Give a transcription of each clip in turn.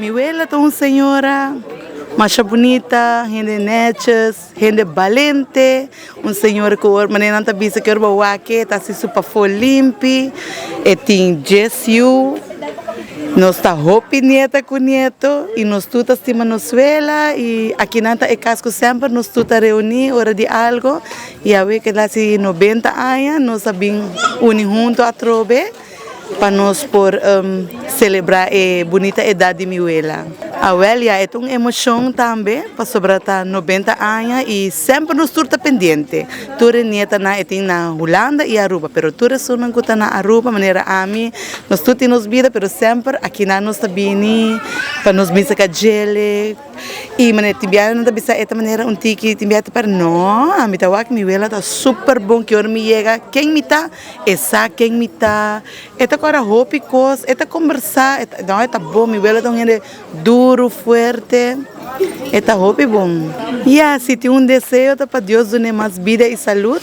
Mi wela ta un señora masha bunita, hende netjes, hende balente, un señora ku manera nan ta bisa ku ora bo wak e ta hasi su pafó limpi, e tin djes yu, nos ta hopi nieta ku nieto i nos tur ta stima nos wela i aki nan ta e kas ku semper nos tur ta reuní ora di algo i awe ku el hasi nobenta aña nos a bin uni hunto atrobe. Pa nos por celebra e bunita edad di mi wela. Awel ya e ta un emocion tambe pasobra ta 90 aña y semper nos tur ta pendiente. Tur e nietanan e tin na Hulanda y Aruba pero tur esunnan cu ta na Aruba manera ami nos tur tin nos bida pero semper akinan nos ta bini pa nos misa cajele. Y manera tin biaha nan ta bisa e ta manera un tiki tin biaha ta para no ami ta wak mi wela ta super bon ki ora mi yega ken mi ta e sa ken mi ta e ta kora hopi kos e ta kombersa e ta no e ta bon mi wela ta un hende duru fuerte e ta hopi bon ya si tin un deseo ta pa Dios dun'e mas bida y salud.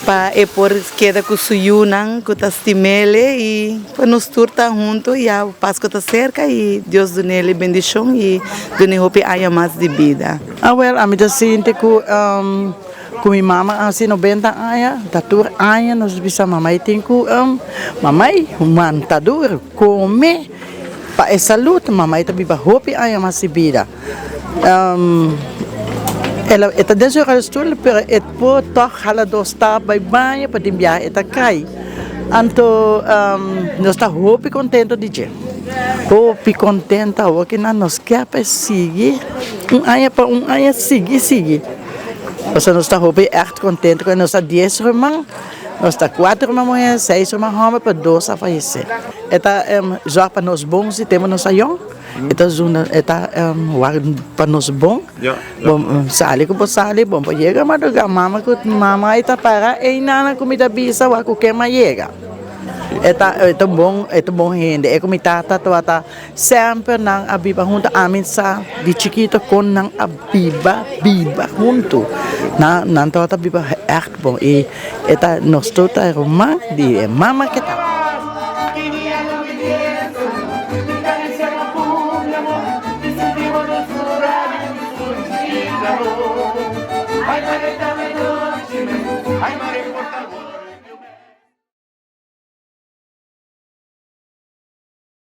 Pa e por keda ku su yunan ku ta stim'el i pa nos tur ta huntu ya Paskua ta serka i Dios dun'el e bendishon i dun'e hopi aña mas di bida. Awel, ami ta sinti ku ku mi mama a hasi nobenta aña, ta tur aña nos ta bisa mamai tin ku mamai wanta duru, kome pa e salud, mamai ta biba hopi aña mas di bida. E ta den su rolstoel pero e por tòg hala dos stap bai baño pa tin biaha e ta kai. Anto nos ta hopi kontento di dje, hopi kontento awor ki nan nos ke pa e sigui un aña pa un aña sigui sigui. Pasobra nos ta hopi ègt kontento ku e. Nos ta dies ruman, nos ta kuater ruman muhé, seis ruman hòmber pero dos a fayesé. E ta zòrg pa nos bon si tempu nos ta yòn. E ta zunda, e ta wak pa nos bon. Bon sali ku bo sali, bon por yega madrugá. Mama ku mama ei ta para ei nana ku mi ta bisa wak ku ken mi a yega. E ta e ta bon e ta bon hende. E ku mi tata tabata semper nan a biba huntu. Ami sa di chikito kon nan a biba biba huntu. Nan nan tabata biba ègt bon i e ta nos tur ta ruman di e mama ku e tata.